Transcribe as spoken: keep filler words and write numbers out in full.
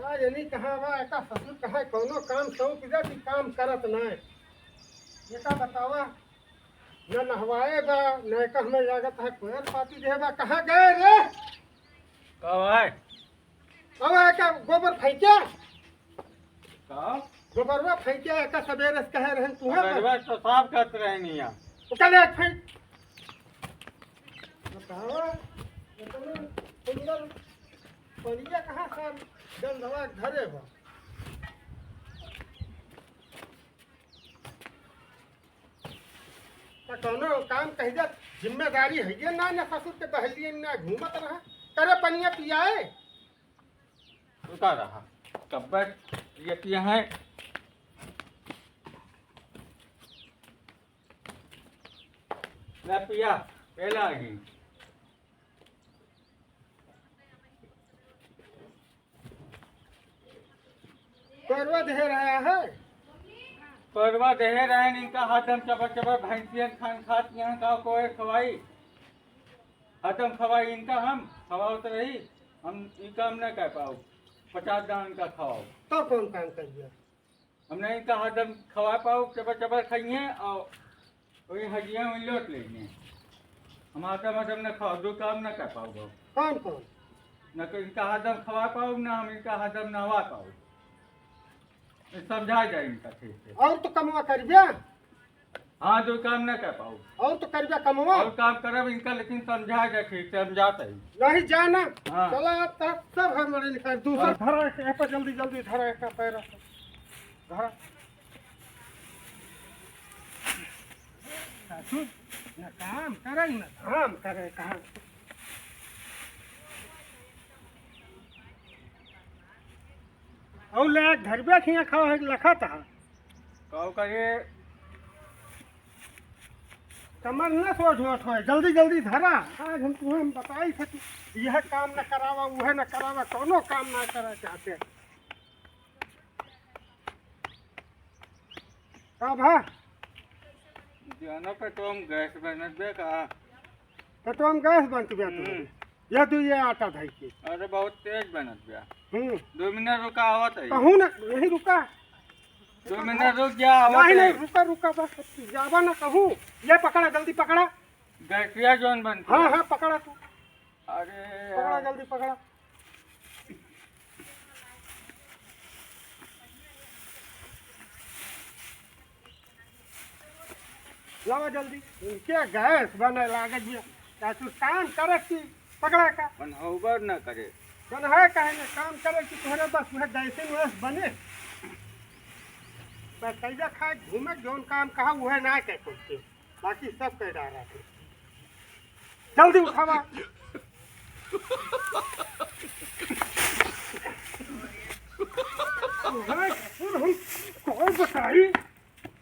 का जनी कहाँ बा, एका ससुर कहाँ कौनो काम सौंप दे कि काम करत नाय। एका बतावा, न नहवाए बा, न एका हमें लागत है कोयर पाती दे बा, कहाँ गए रे? का भाई? अब एका गोबर फेंके। का? गोबरवा फेंके, एका सबेरे से कहे रहन तू है गोबरवा तो साफ करत रहनी है। ओका ले फेंक। बतावा, इतना सुंदर पनिया कहाँ से गंधवा घरे बा? त कौनो काम कहि दे, जिम्मेदारी है ये ना, ना ससुर के बहलिए ना घूमत रहा, करे पनिया पियाए। रुका रहा, कब्बे ये पिया है। ले पिया, पेला ही। परवा देहे रहा है। परवा देहे रहे, इनका हरदम चबर चबर भैंसियन खान खात यहाँ का कोई खवाई। हरदम खवाई इनका हम, खवावत रही, हम ई काम न कर पाओ। पचास दान इनका खवाओ। तो कौन काम कर दिया? हम नहीं कहा दम खवा पाओ, चबा चबा खाइए और वही हजिया वही लोट लेंगे। हम आदम आदम न खाओ, दो काम न कर पाओ बाबू। कौन कौन? न तो इनका हरदम खवा पाओ, ना हम इनका हरदम नहवा पाओ। ये समझा जाए इनका ठीक से। और तो कमवा कर दिया। हाँ, जो काम न कर पाओ। और तो करबे कमवा। और काम करब इनका, लेकिन समझा जा ठीक से, हम जात हई। नहीं जाना। हाँ। चला, अब तक सब हम बड़े निकाल, दूसरा हाँ। धरा, एक पर जल्दी, जल्दी धरा, एक पैर धरा। सासू, न काम करे, न धाम करे, कहाँ? और ले, धरबे खिया खाओ है, लखा था। काऊ का ये कमर न सोच होत होए, जल्दी जल्दी धरा। आज हम तुम्हें हम बताई थे कि यह काम न करावा, वह न करावा, कौनो काम न करा चाहते। का भा? जानो पे तो हम गैस बनत बे का? तो, तो हम गैस बनत बे तू। हम्म। यह तू ये आटा धाई के। अरे बहुत तेज बनत बे। हम्म। दो मिनट रुका, आवत है। कहूँ ना, यहीं रुका। दो मिनट रुक जा, आवत नहीं, है। नहीं, रुका, रुका, बस, जावा ना कहूँ। ये पकड़ा, जल्दी पकड़ा। गैसिया जौन बनती हाँ, है। हाँ, पकड़ा तू। अरे पकड़ा, यार। जल्दी पकड़ा। लावा जल्दी। इनके गैस बने लागे जी। या तू काम करे कि पकड़ा का? बनहौबर न करे। बनहै काहे न काम करे कि तोहरे बस वह गैसे वैस बने। बस कैसे खाए घूमे, जौन काम कहा वह ना कह सकते। बाकी सब कह डारा थे। जल्दी उठावा। तोहरे ससुर हम कौन बताई?